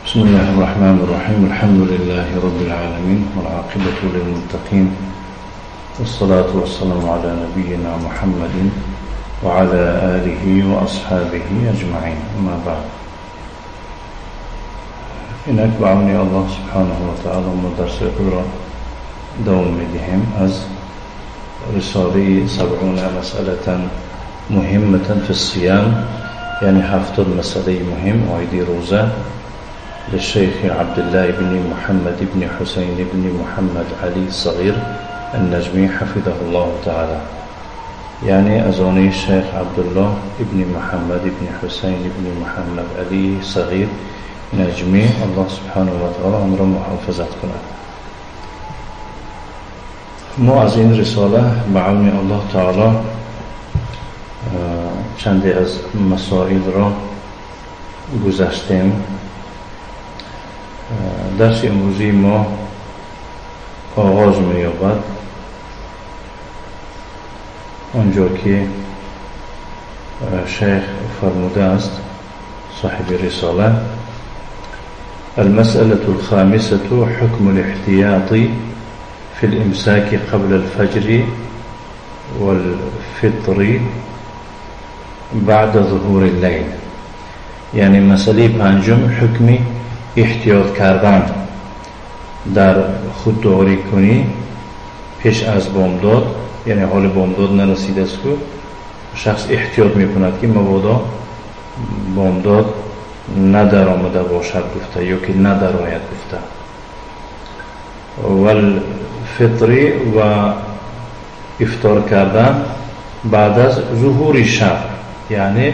بسم الله الرحمن الرحيم. الحمد لله رب العالمين، والعاقبة للمتقين، والصلاة والسلام على نبينا محمد وعلى آله وأصحابه أجمعين. أما بعد، اینک به عون الله سبحانه و تعالی ما درس خود را دوام میدهیم از رساله 70 مسئله مهمة في الصيام، یعنی 70 مسئله مهم عاید روزه، للشيخ عبد الله بن محمد بن حسين بن محمد علي الصغير النجمي حفظه الله تعالى. یعنی از آن شیخ عبدالله ابن محمد ابن حسین ابن محمد علی صغیر نجمی، الله سبحانه و تعالی آن را محافظت کند. ما از این رساله به عون الله تعالی چندی از مسائل را گذشتیم. درس امروزی ما آغاز می‌یابد آنجا که شیخ فرموده است، صاحب رساله: المسألة الخامسة حكم الاحتياط في الإمساك قبل الفجر والفطر بعد ظهور الليل. یعنی مسئله پنجم، حکم احتیاط کردن در خودداری کنی پیش از بامداد، یعنی حال بامداد نرسیده است که شخص احتیاط میکند که مبادا بامداد ندر آمده باشد گفته، یا که ندر آید گفته. والفطری و افطار کردن بعد از ظهور شب، یعنی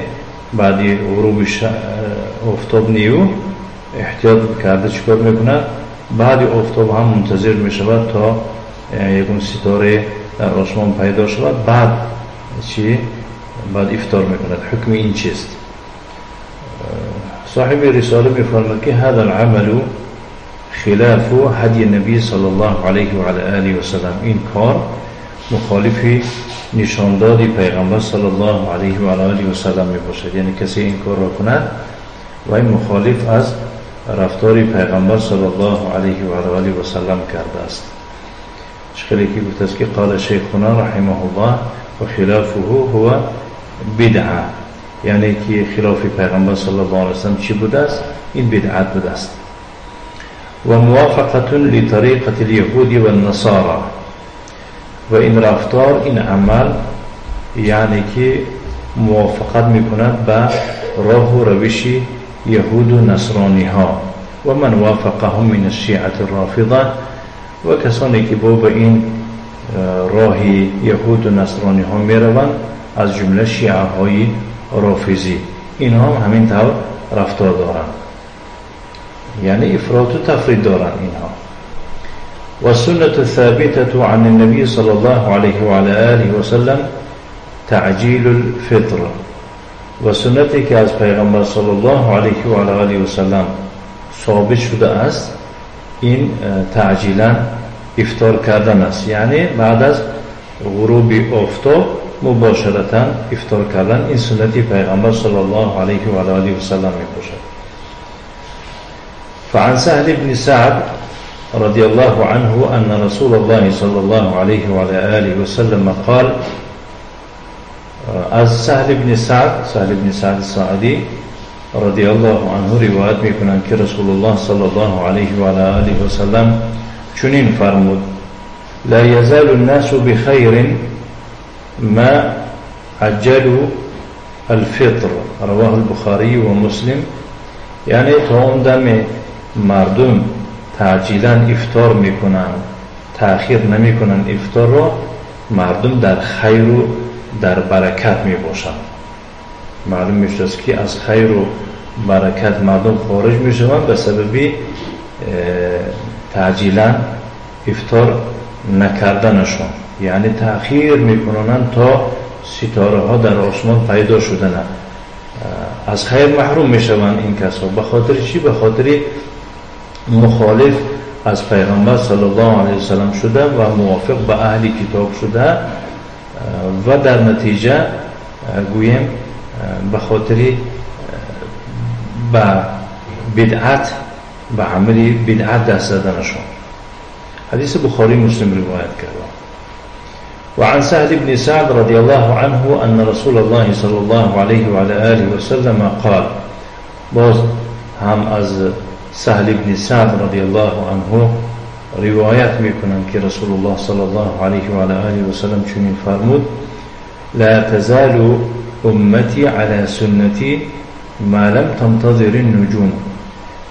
بعد غروب آفتاب نیو احتیاط کرده چیکار میکند؟ بعد آفتاب هم منتظر میشود تا یکون ستاره در آسمان پیدا شود، بعد چی؟ بعد افطار میکند. حکم این چیست؟ صاحب رساله میفرماید که هذا العمل خلاف هدی النبی صلی الله علیه و علی آله و سلم. این کار مخالف نشانداد پیغمبر صلی الله علیه و علی آله و سلم میباشد، یعنی کسی این کار را کند و این مخالف از رفتار پیغمبر صلی الله علیه و علی آله و سلم کرده است. خیلی که گفته است که قال شیخنا رحمه الله و خلافه هو بدعه، یعنی که خلاف پیغمبر صلی الله علیه و سلم چی بوده است؟ این بدعت بوده است. و موافقة لطریقة اليهود والنصارى، و این رفتار، این عمل، یعنی که موافقت میکند به راه و روش یهود و نصرانی ها، و من وافقهم من الشیعة الرافضه، و کسانی که با به این راه یهود و نصرانی ها میروند، از جمله شیعه های رافضی، اینها هم همین طور رفتار دارند، یعنی افراط و تفرید دارند اینها. والسنة الثابتة عن النبي صلى الله عليه وعلى آله وسلم تعجیل الفطر، و سنتی که از پیغمبر صلی الله علیه و علی آله و سلم ثابت شده است، این تعجیلا افطار کردن است، یعنی بعد از غروب آفتاب مباشرتا افطار کردن، این سنتی پیغمبر صلی الله علیه و علی آله و سلم می باشد. فعن سهل بن سعد رضي الله عنه أن رسول الله صلى الله عليه وعلى آله وسلم قال، از سهل بن سعد، سهل بن سعد الساعدی رضی الله عنه روایت میکنند که رسول الله صلی الله علیه و علی آله و سلم چنین فرمود: لا يزال الناس بخير ما عجلوا الفطر. رواه البخاری و مسلم. یعنی تا اون دم مردم تعجیلا افطار میکنن، تأخیر نمیکنن افطار را، مردم در خیر و در برکت میباشند. معلوم میشه که از خیر و برکت مردم خارج میشوند به سبب تعجیلا افطار نکردنشون، یعنی تأخیر میکنن تا ستاره ها در آسمان پیدا شدن، از خیر محروم میشوند این کسا. به خاطر چی؟ به خاطر مخالف از پیغمبر صلی الله علیه وسلم شده و موافق به اهل کتاب شده و در نتیجه گوییم به خاطر به بدعت به عمل بدعت دست زدنشون. حدیث بخاری مسلم روایت کرده. وعن سهل بن سعد رضي الله عنه أن رسول الله صلى الله عليه وعلى آله وسلم قال. باز هم از سهل بن سعد رضی الله عنه روایت میکنند که رسول الله صلی الله علیه و علی آله و سلم چنین فرمود: لا تزال امتی علی سنتی ما لم تنتظر النجوم.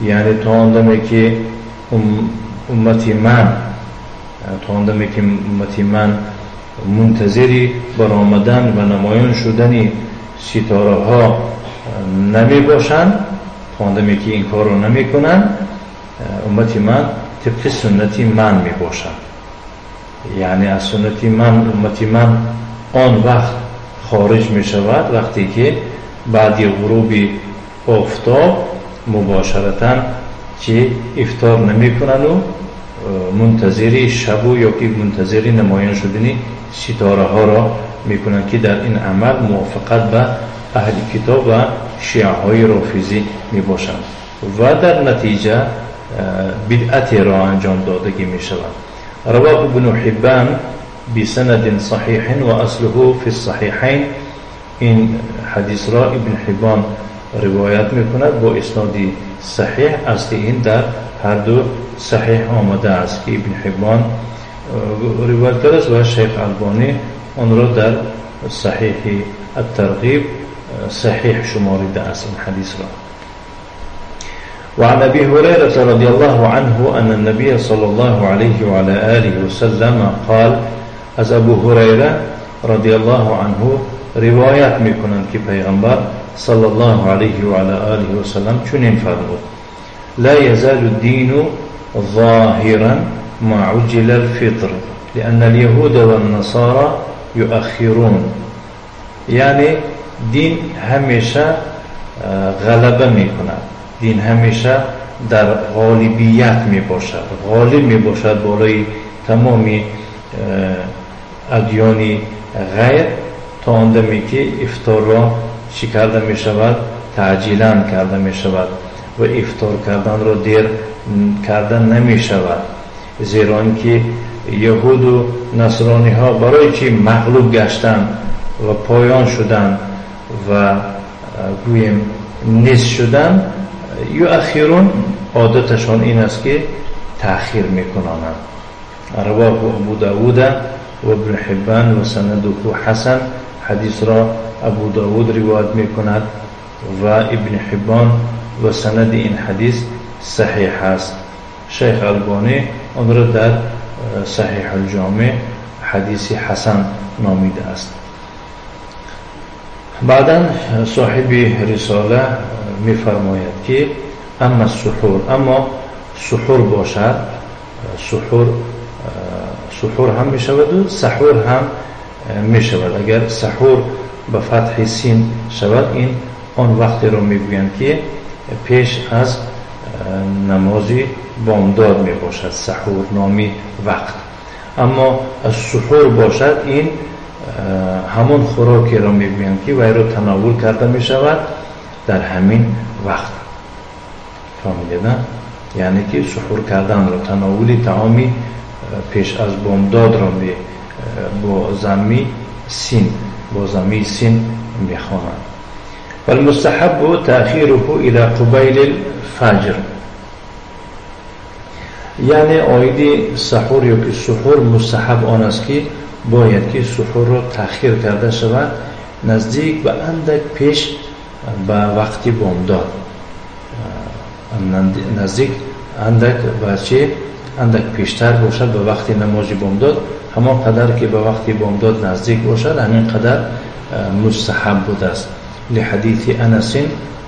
یعنی تا آن دمی که امتی من، تا آن دمی که امتی من منتظری برآمدن و نمایان شدن ستاره ها نمی باشند، تا آن دمی که این کار رو نمی کنند، امتی من طبق سنتی من می باشند. یعنی از سنتی من امتی من آن وقت خارج می شود وقتی که بعد غروب آفتاب مباشرتا که افطار نمی کنند و منتظری شب و یا که منتظری نمایان شدن ستاره ها را میکنند که در این عمل موافقت به اهل کتاب و شیعه های رافضی می باشند و در نتیجه بدعت را انجام دادگی می شود. رواه ابن حبان بسند صحیح و اصله فی الصحیحین. این حدیث را ابن حبان روایت میکند با اسناد صحیح. اصل این در هر دو صحیح آمده است که ابن حبان روایت کرده است و شیخ البانی آن را در صحیح الترغیب صحیح شماریده است این حدیث را. وعن أبي هريرة رضي الله عنه أن النبي صلى الله عليه وعلى آله وسلم قال. از ابو هریره رضی الله عنه روایت میکنند که پیغمبر صلی الله علیه و علی آله و سلم چنین فرمود: لا يزال الدين ظاهرا ما عجل الفطر لأن اليهود والنصارى يؤخرون. یعنی دین همیشه غلبه میکند، دین همیشه در غالبیت می باشد، غالب می باشد بالای تمامی ادیان غیر تا آن دمی که افطار را چی کرده می شود؟ تعجیلا کرده می شود و افطار کردن را دیر کردن نمی شود، زیرا اینکه یهود و نصرانی ها برای چی مغلوب گشتند و پایان شدند و گوییم نیست شدند؟ یؤخرون، عادتشان این است که تأخیر میکنانند. رواه ابو داود و ابن حبان و سنده حسن. حدیث را ابو داود روایت میکند و ابن حبان و سند این حدیث صحیح است. شیخ البانی آن را در صحیح الجامع حدیث حسن نامیده است. بعدا صاحب رساله میفرماید که اما سحور، اما سحور باشد، سحور هم می شود و سحور هم می شود. اگر سحور به فتح سین شود، این آن وقتی را میگویند که پیش از نماز بامداد می باشد، سحور نامی وقت. اما از سحور باشد، این همون خوراکی را میگویند که وی را تناول کرده می شود در همین وقت. فهمیدید نه؟ یعنی که سحور کردن را، تناول طعامی پیش از بامداد را با ضمی سین، با ضمی سین میخوانند. والمستحب تأخیره الى قبیل الفجر. یعنی عاید سحور یا که سحور مستحب آن است که باید که سحور را تأخیر کرده شود نزدیک به اندک پیش به وقت بامداد، نزدیک اندک به چه؟ اندک پیشتر باشد به وقت نماز بامداد. همان قدر که به وقت بامداد نزدیک باشد همین قدر مستحب بوده است. لحدیث انس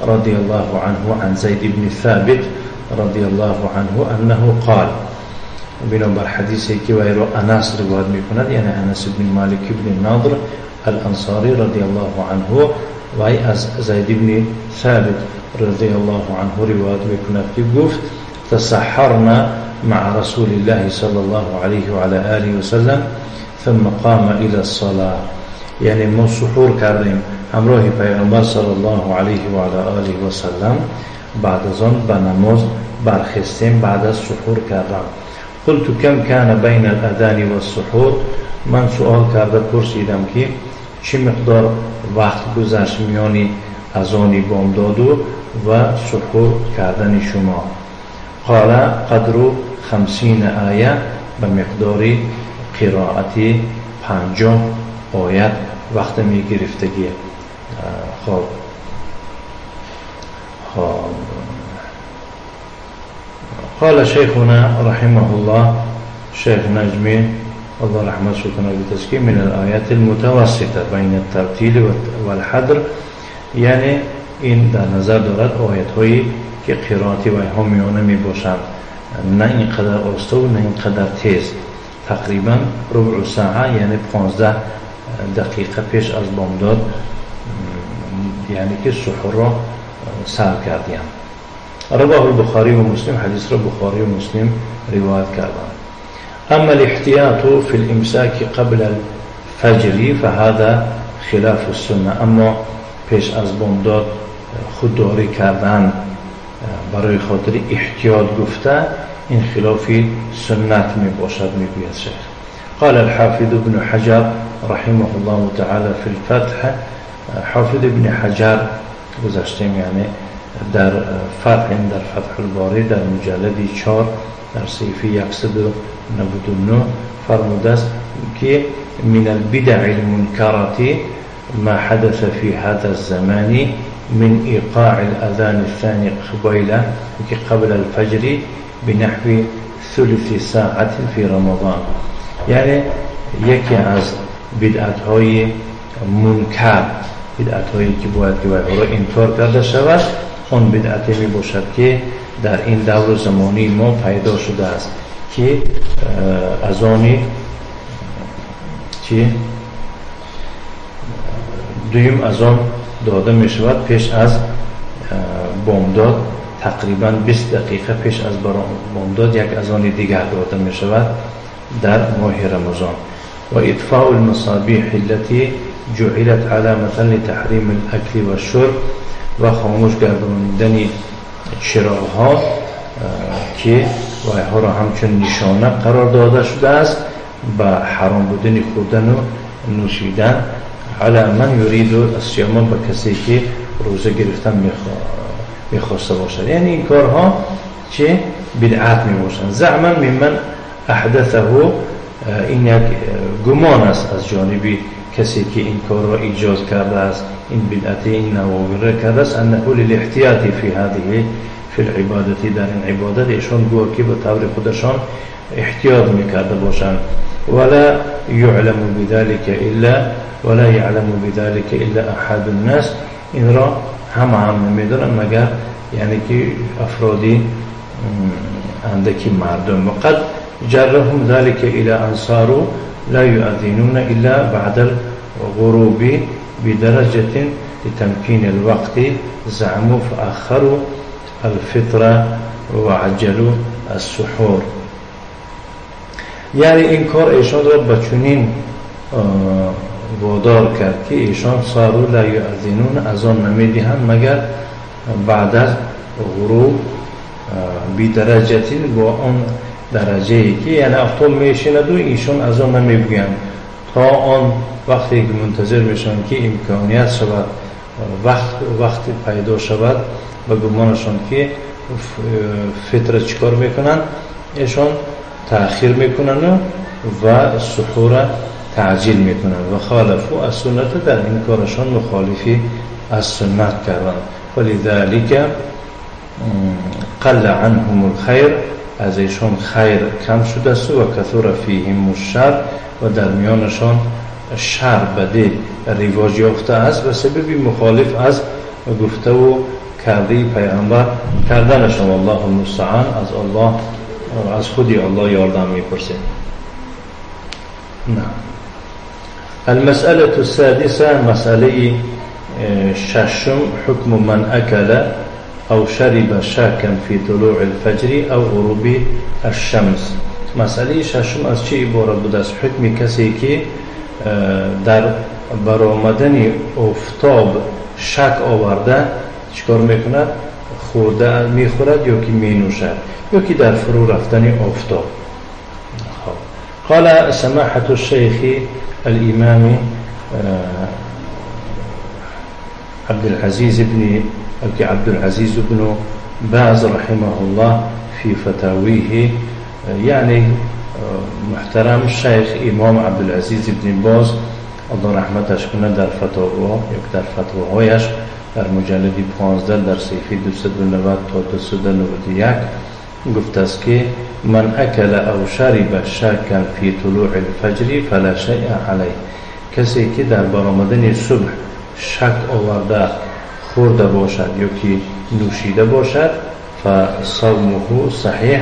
رضی الله عنه عن زید بن ثابت رضی الله عنه انه قال. بنابر حدیثی که وی را انس روایت میکند، یعنی انس بن مالک بن نضر الانصاری رضی الله عنه، وی از زید بن ثابت رضی الله عنه روایت میکند که گفت: تسحرنا مع رسول الله صلى الله عليه وعلى آله وسلم ثم قام إلى الصلاة. یعنی ما سحور کردیم همراه پیغمبر صلی الله علیه و علی آله و سلم، بعد از آن به نماز برخستیم بعد از سحور کردن. قلت کم کان بین الاذان والسحور، من سوال کرده پرسیدم که چه مقدار وقت گذشت میانی اذان بامداد و سحور کردن شما؟ قال قدر 50 آیه، به مقدار قرائت 50 آیت وقت می گرفتگی. خب قال شيخنا رحمه الله، شيخ نجمي الله رحمه سلطان بتسكين، من الآيات المتوسطة بين الترتيل والحدر، یعنی این در نظر دارد آیت هایی که قرائت و ها میانه می باشند، نه اینقدر آسته و نه اینقدر تیز، تقریبا ربع ساعه یعنی 15 دقیقه پیش از بامداد، یعنی که سحور را سر کردیم. رواه البخاری و مسلم، حدیث را بخاری و مسلم روایت کردند. اما الاحتیاط في الامساک قبل الفجر فهذا خلاف السنه، اما پیش از بامداد خودداری کردن برای خاطر احتیاط گفته این خلاف سنت می باشد، می گوید شیخ. قال الحافظ ابن حجر رحمه الله تعالى في الفتح، حافظ ابن حجر گذاشتیم یعنی در فتح، در فتح الباری در مجلد 4 در صحیفه 199 فرموده است که من البدع المنکرة ما حدث في هذا الزمان من إيقاع الأذان الثاني قبل الفجر بنحو ثلث ساعة في رمضان. یعنی یکی از بدعت‌های منکر، بدعت‌هایی که باید که باید را انکار کرده شود، آن بدعتی می باشد که در این دور زمانی ما پیدا شده است که از آن چی دویم از آن داده می شود پیش از بامداد، تقریبا 20 دقیقه پیش از بامداد یک از آن دیگر داده می شود در ماه رمضان. و اطفاء المصابیح التي جعلت علامة لتحریم الاکل والشرب، و خاموش گرداندن چراغ‌ها که وایها را همچون نشانه قرار داده شده است به حرام بودن خوردن و نوشیدن، علی من یرید الصیام، به کسی که روزه گرفتن میخواسته باشد. یعنی این کارها چه بدعت میباشند. زعما ممن احدثه، این یک گمان است از جانب کسی که این کار را ایجاد کرده است، این بدعت، این نواوی را کرده است، انه للاحتیاط فی هذه فی العبادت، در این عبادت ایشان گویا که به طور خودشان احتیاط میکرده باشند. ولا يعلم بذلك الا ولا يعلم بذلك الا احد الناس، این را هم نمیدونن مگر یعنی که افرادی اندکی مردم. وقد جرهم ذلك الى ان صاروا لا يؤذنون الا بعد الغروب بدرجة لتمكين الوقت زعموا فأخروا الفطرة وعجلوا السحور. یعنی این کار ایشان را به چنین وادار کرد که ایشان صاروا لا یؤذنون، اذان نمیدهند مگر بعد از غروب بدرجة، با آن درجه ای که یعنی آفتاب میشیند و ایشان اذان نمیگویند تا آن وقتی که منتظر میشن که امکانیت شود، وقت پیدا شود و گمانشان که فطر چیکار میکنن، ایشان تأخیر میکنن و سحور تعجیل میکنن و خالفو از سنت، در این کارشان مخالفی از سنت کردن. ولذلك قل عنهم الخیر، از ایشان خیر کم شده است و کثر فیهم الشر، و در میانشان شر بده رواج یافته است و سبب مخالف از گفته و کرده پیغمبر کردنشان. والله المستعان، از الله، از خودی الله یاردم میپرسیم. نه. المسألة السادسة، مسألة ششم، حکم من اکل او شرب شاکا فی طلوع الفجر او غروب الشمس. مسئله ششم از چه عبارت بود؟ از حکم کسی که در برآمدن آفتاب شک آورده چیکار میکند؟ خورده میخورد یا که مینوشد یا که در فرو رفتن آفتاب. قال سماحة الشيخ الإمام عبد العزيز بن باز رحمه الله في فتاويه، يعني محترم شیخ امام عبدالعزیز بن باز الله رحمتش کنه در فتاوا یا در فتواهایش در مجلد 15 در صفحه 290 تا 291 گفته است که من اکل او شرب شکا فی طلوع الفجر فلا شیء علیه، کسی که در برآمدن صبح شک آورده خورده باشد یا که نوشیده باشد فصومه صحیح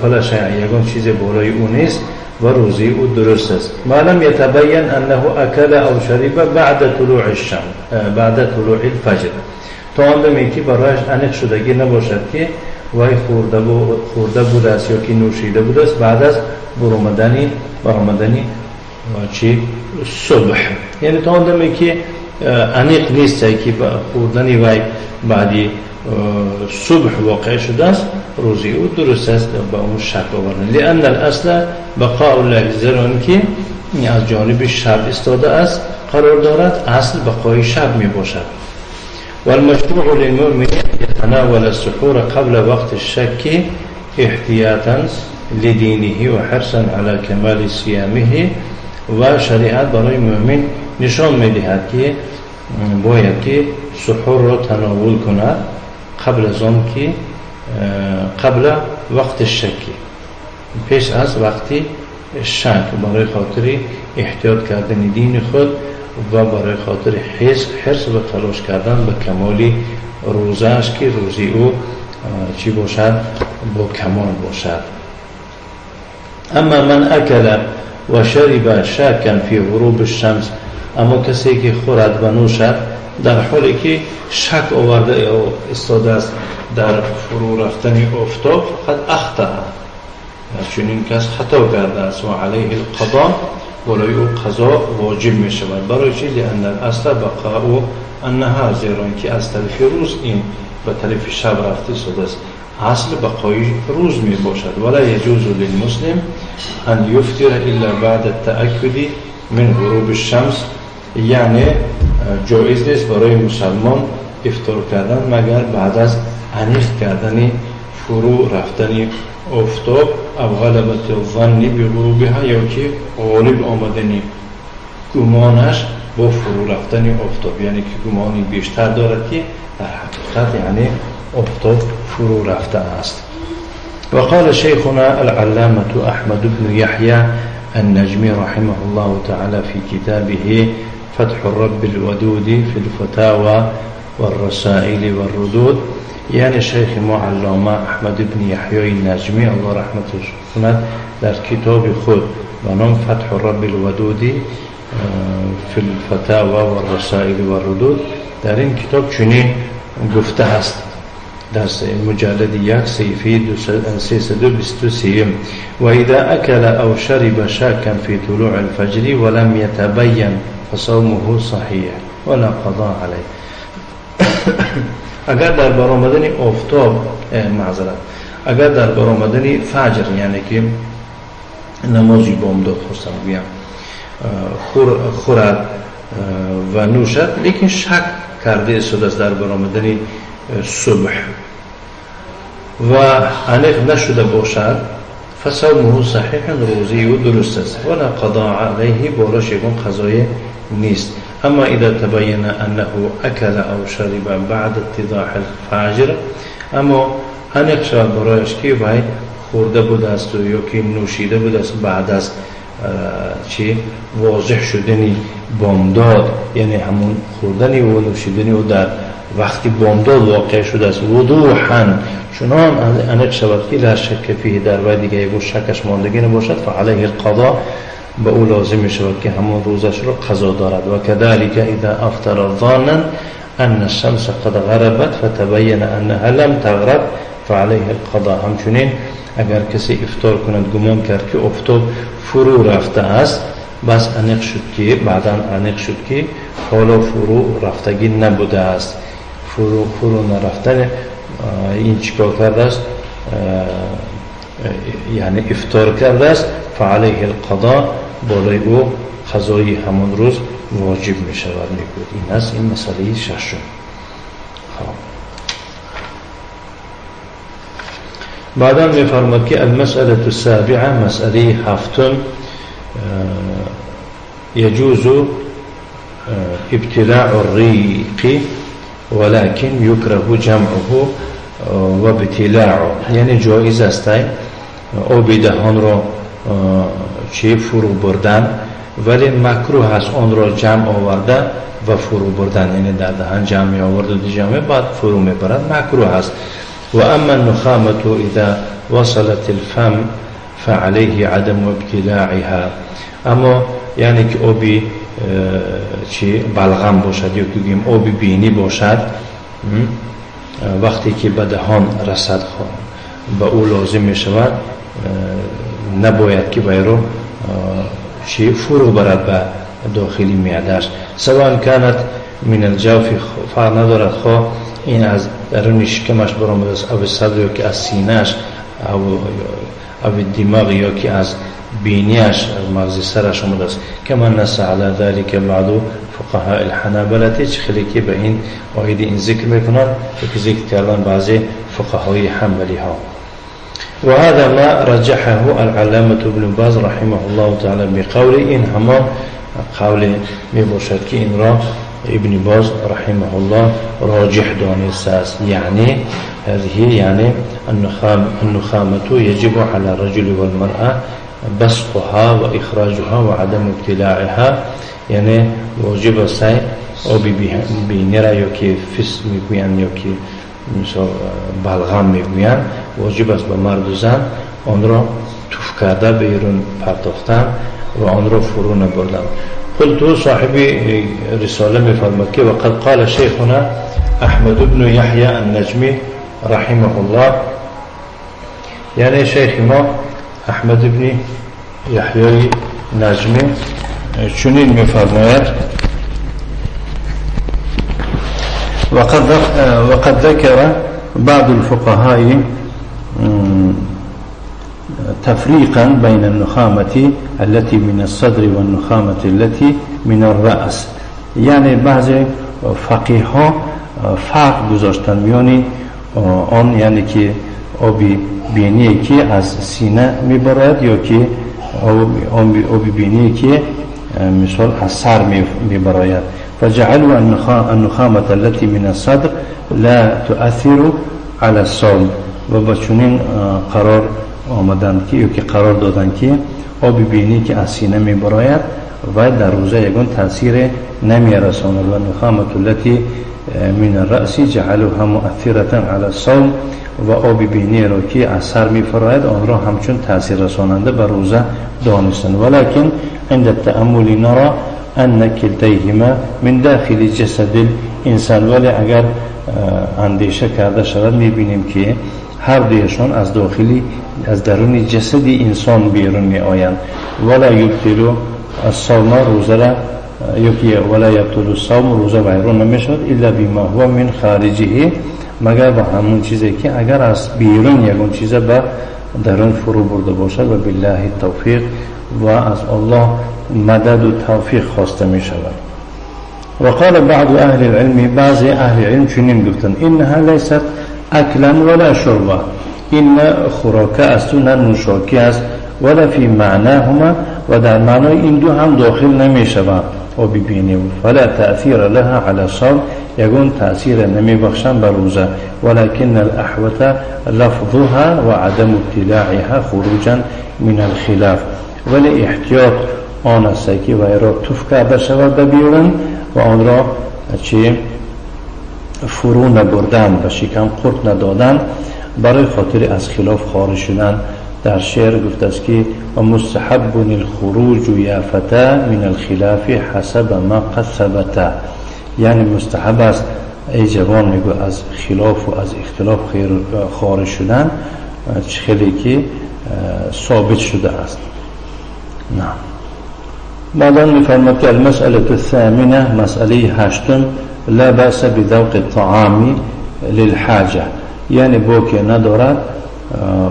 فلا شیء، یگان چیز بالای او نیست و روزی او درست است. ما لم یتبین انه اکل او شرب بعد طلوع الشمس بعد طلوع الفجر، تا آن دمی که برایش انق شدگی نباشد که وی خورده بوده است یا که نوشیده بوده است بعد از برآمدن چی صبح، یعنی تا آن دمی که انق نیست که خوردن وی بعدی صبح واقع شده است روزی او درست است با اون شک آوردن. لأن الاصل بقاء الله، زیرا که از جانب شب استاده است قرار دارد، اصل بقای شب می باشد. والمشروع للمؤمن يتناول السحور قبل وقت الشك احتياطا لدينه وحرصا على كمال صيامه. و شریعت برای مؤمن نشان میدهد که باید که سحور را تناول کند قبل از آن که قبل وقت شک، پیش از وقتی شک، برای خاطر احتیاط کردن دین خود و برای خاطر حرص و تلاش کردن به کمال روزش که روزی او چی باشد؟ با کمال باشد. اما من اکل و شرب شکا فی غروب الشمس، اما کسی که خورد و نوشد در حالی که شک آورده استاده است در فرو رفتن آفتاب، فقد اخطأ، چون این کس خطا کرده است و علیه القضاء، بالای او قضا واجب می شود. برای چی؟ لأن الاصل بقاء النهار، زیرا که از طرف روز این به طرف شب رفته شده است، اصل بقای روز می باشد. ولا يجوز للمسلم ان يفطر الا بعد التأكد من غروب الشمس، یعنی جایز نیست برای مسلمان افطار کردن مگر بعد از انیق کردن فرو رفتن آفتاب او غلبت الظن بغروبها، یا که غالب آمدن گمانش با فرو رفتن آفتاب، یعنی که گمانی بیشتر دارد که در حقیقت یعنی آفتاب فرو رفته است. وقال شیخنا العلامة احمد بن یحیی النجمی رحمه الله تعالى في كتابه فتح الرب الودود في الفتاوى والرسائل والردود، یعنی شیخ ما علامه احمد بن یحیی نجمی الله رحمتش کند در کتاب خود به نام فتح الرب الودود فی الفتاوى والرسائل والردود، در این کتاب چنین گفته است در مجلد 1 صفحه 323: و اذا اکل او شرب شاکا فی طلوع الفجر ولم يتبین فصومه صحیح ولا قضاء علیه. اگر در برآمدن آفتاب، معذرت، اگر در برآمدن فجر، یعنی که نمازی بامداد خواستم گویم، خورد و نوشد، لیکن شک کرده است در برآمدن صبح و انق نشده باشد، فصومه صحیح، روزی او درست است، ولا قضاء علیه، بالاش یکون قضای نیست. اما اذا تبین انه اکل او شرب بعد اتضاح الفجر، اما انق شود برایش که وی خورده بوده است یا که نوشیده بوده است بعد از چی واضح شدن بامداد، یعنی همون خوردن و نوشیدن و در وقتی بامداد واقع شده است وضوحا، چنان انق شود که لا شک فیه، در وی دیگه یک شکش ماندگی نباشد، فعلیه القضاء، به او لازم می شود که همون روزش رو قضا دارد. و كذلك اذا افطر ظانا ان الشمس قد غربت فتبین انها لم تغرب فعلیه القضاء. همچنین اگر کسی افطار کند گمان کرد که آفتاب فرو رفته است، بس انق شد که بعدا انق شد که حالا فرو رفتگی نبوده است، فرو نرفتن این چیکار کرده است؟ یعنی افطار کرده است. فعلیه القضاء، بالای او قضای همان روز واجب می شود. میگوید این است این مسئله ششم. بعدا می فرماد که المسأله السابعه، مسئله هفتم، يجوز ابتلاع الريق ولكن يكره جمعه وابتلاعه. یعنی جایز است آب دهان را چه فرو بردن، ولی مکروه است آن را جمع آورده و فرو بردن، یعنی در دهان جمع آورده و جمع بعد فرو میبرد، مکروه است. و اما النخامة اذا وصلت الفم فعليه عدم ابتلاعها. اما یعنی که آبی چی بلغم باشد یا که گوییم آب بینی باشد، وقتی که به دهان رسد به او لازم می شود، نباید که وی رو چی فرو برد به داخلی معده‌اش. سواء کانت من الجوف، فرق ندارد خواه این از درون شکمش برآمده است، او صدر یا که از سینه‌اش، او دماغ یا که از بینیش از مغز سرش آمده است. کما نص علی ذلك بعض فقهاء الحنابلة، چه خیلی که به این آیه این ذکر میکنند که ذکر کردن بعضی فقهای حنبلی ها. وهذا ما رجحه العلامة ابن باز رحمه الله تعالى بقول، این همان قول میباشد که این را ابن باز رحمه الله راجح دانسته است. یعنی هذه یعنی النخامة يجب على الرجل والمرأة بسقها وإخراجها وعدم ابتلاعها. یعنی واجب است آب بینی را یا که فس میگویند یا که مثال بلغم میگویند، واجب است به مرد و زن آن را توف کرده بیرون پرداختن و آن را فرو نبردن. قلت، صاحب رساله میفرماد که وقد قال شیخنا احمد بن یحیی النجمی رحمه الله، یعنی شیخ ما احمد بن یحیی نجمی چنین میفرماید: وقد ذكر بعض الفقهاء تفريقا بين النخامة التي من الصدر والنخامة التي من الرأس. یعنی بعضی فقیه ها فرق گذاشتن میان آن، یعنی که آبی بینی که از سینه میبرد یا که آب بینی که مثال از سر میبراید. فجعلوا النخامة التي من الصدر لا تؤثر على الصوم. و با چنین قرار آمدند که یا که قرار دادند که آب بینی که از سینه میبراید و در روزه یگان تاثیر نمیرساند. و النخامة التي من الرأس جعلوها مؤثرة على الصوم. و آب بینی را که از سر میفراید آن را همچون تاثیر رساننده بر روزه دانستند. ولكن عند التأمل نرى أن كلتيهما من داخل جسد الإنسان. ولی اگر اندیشه کرده شود میبینیم که هر دویشان از داخلی از درون جسد انسان بیرون می آیند. ولا یبطل الصوم، روزه را یکی ولا یبطل الصوم، روزه ویران نمیشود الا بما هو من خارجه، مگر با همون چیزی که اگر از بیرون یگون چیز به درون فرو برده باشد. و بالله التوفیق، و از الله مدد و توفیق خواسته می شود. وقال بعض اهل العلم، بعضی اهل علم چنین گفتند: انها لیست اکلا ولا شربا، این خوراکه است و نه نوشاکی است، ولا فی معناهما، و در معنای این دو هم داخل نمی شود آب بینی. فلا تأثیر لها على الصوم، یگون تأثیر نمی بخشند بر روزه. ولكن الأحوط لفظها وعدم ابتلاعها خروجا من الخلاف. ولی احتیاط آن است که وی را توف کرده شود به بیرون و آن را چه فرو نبردن و شکم قورت ندادن، برای خاطر از خلاف خارج شدن. در شعر گفته است که و مستحب الخروج یا فتا من الخلاف حسب ما قد ثبت. یعنی مستحب است ای جوان، میگو از خلاف و از اختلاف خارج شدن، خیلی که ثابت شده است. نه بعدا میفرماد که المسأله الثامنه، مسئله هشتم، لا بأس بذوق الطعام للحاجة، یعنی باکی ندارد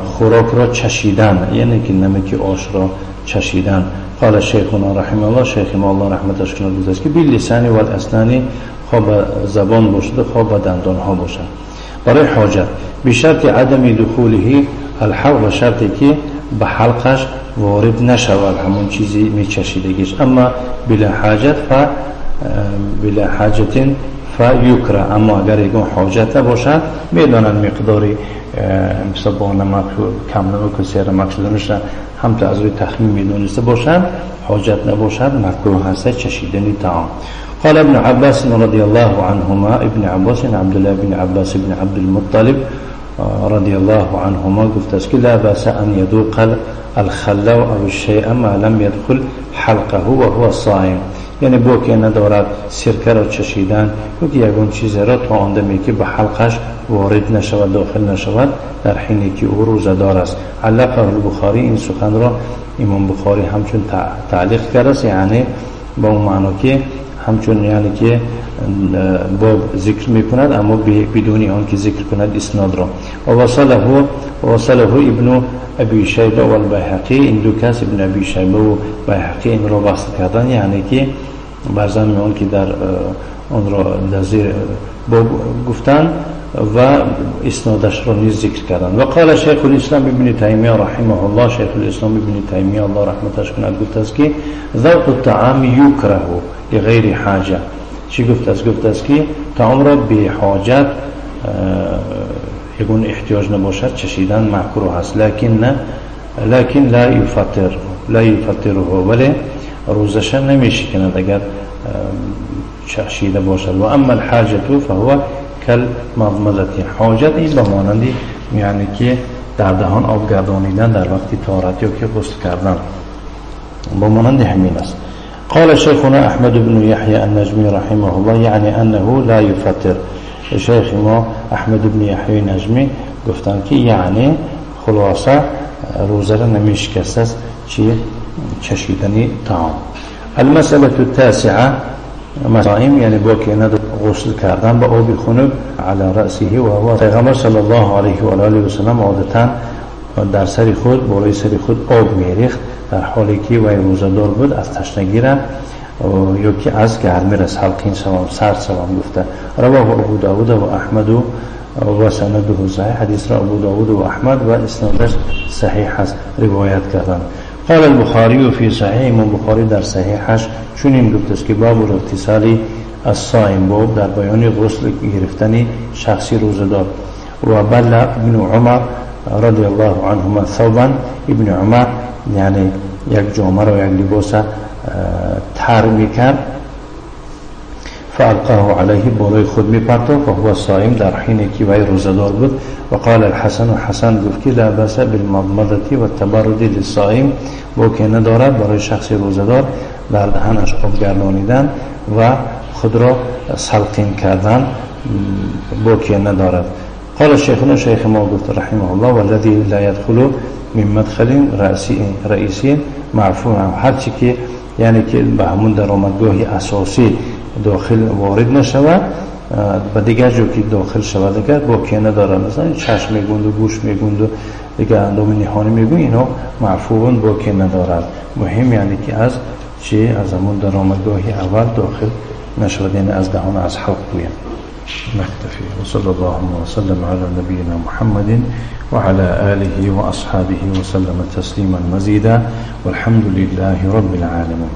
خوراک را چشیدن، یعنی که نمک آش را چشیدن. قال شیخنا رحمه الله، شیخ ما الله رحمتش کنه گفته است که باللسان والاسنان، خواه زبان باشد خواه به دندان ها باشد، برای حاجت، به شرط عدم دخوله الحلق، و شرطی که به حلقش وارد نشود همون چیزی میچشیدگیش. اما بلا حاجت بلا حاجت فیکره، اما اگر یکون حاجت باشد میدانند مقداری مثلا با نمک کم نمک و سیر نمک شدنش هم تا از روی تخمین میدونسته باشند، حاجت نباشد مکروه هست چشیدن طعام. قال ابن عباس رضي الله عنهما، ابن عباس عبد الله بن عباس بن عبد المطلب رضي الله عنهما گفت است که لا بأس ان يذوق الخل او الشيء ما لم يدخل حلقه وهو صائم، یعنی باکی ندارد سرکه را چشیدن یا که یگان چیز را تا آن دمی که به حلقش وارد نشود داخل نشود در حینی که او روزه دار است. علقه البخاری، این سخن را امام بخاری همچون تعلیق کرده است، یعنی با اون معنا که همچون یعنی که باب ذکر میکند اما بدون آن که ذکر کند اسناد را. و وصله ابن ابی شیبه و البیهقی، این دو کس ابن ابی شیبه و بیهقی این را وصل کردن، یعنی که بر زمین آن که در آن را در زیر باب گفتن و اسنادش را نیز ذکر کردن. و قال شیخ الاسلام ابن تیمیه رحمه الله، شیخ الاسلام ابن تیمیه الله رحمتش کند گفت است که ذوق الطعام یکره لغیر حاجه. چی گفت است؟ گفت است که طعام را به حاجت یگون احتیاج نباشد چشیدن مکروه است، لکن لا یفطر، لا یفطره، ولی روزش نمیشکند اگر چشیده باشد. و اما الحاجة فهو کالمضمضة، حاجت این به مانند یعنی که در دهان آب گردانیدن در وقت طهارت یا که غسل کردن، با مانند همین است. قال شيخنا أحمد بن يحيى النجمي رحمه الله يعني أنه لا يفطر. شیخ ما احمد بن یحیی نجمی گفتن که یعنی خلاصه روزه را نمیشکست است چی چشیدنی طعام. المسألة التاسعة مصائم، یعنی با که ند غسل کردن با آب خنک علی رأسه و هو. پیغمبر صلی الله علیه و آله و سلم عادتا در سر خود بالای سر خود آب میریخت در حالی که وی روزه‌دار بود، از تشنگی را یا که از گرمی را سلقین شوم سرد شوم گفته. رواه ابو داود و احمد و سنده صحیح، حدیث را ابو داود و احمد و اسنادش صحیح است روایت کردن. قال البخاری فی صحیح، امام بخاری در صحیحش چنین گفته است که باب الاغتسال الصائم، باب در بیان غسل گرفتن شخصی روزه‌دار. و بل ابن عمر رضی الله عنهما ثوبا، ابن عمر یعنی یک جامه را یک لباس تر میکرد، فالقاه علیه، بالای خود میپرتافت و هو صائم، در حینی که وی روزه‌دار بود. و قال الحسن، حسن گفت که لا بأس بالمضمضة والتبرد للصائم، با که ندارد برای شخص روزه‌دار در دهنش آب گردانیدن و خود را سلقین کردن با که ندارد. قال شیخنا، شیخ ما گفت رحمه الله والذی لا يدخل من مدخل رئیسی معفو، هرچی که یعنی که به همون درآمدگاه اساسی داخل وارد نشود به دیگر جا که داخل شود اگر با که نداره، مثلا چشم میگوند و گوش میگوند و دیگر اندام نهانی میگوند، اینا معفوون با که ندارد. مهم یعنی که از چی از همون درآمدگاه اول داخل نشود، یعنی از دهان از حلق گویم. نكتفي وصلى الله وسلم على نبينا محمد وعلى آله وأصحابه وسلم تسليما مزيدا والحمد لله رب العالمين.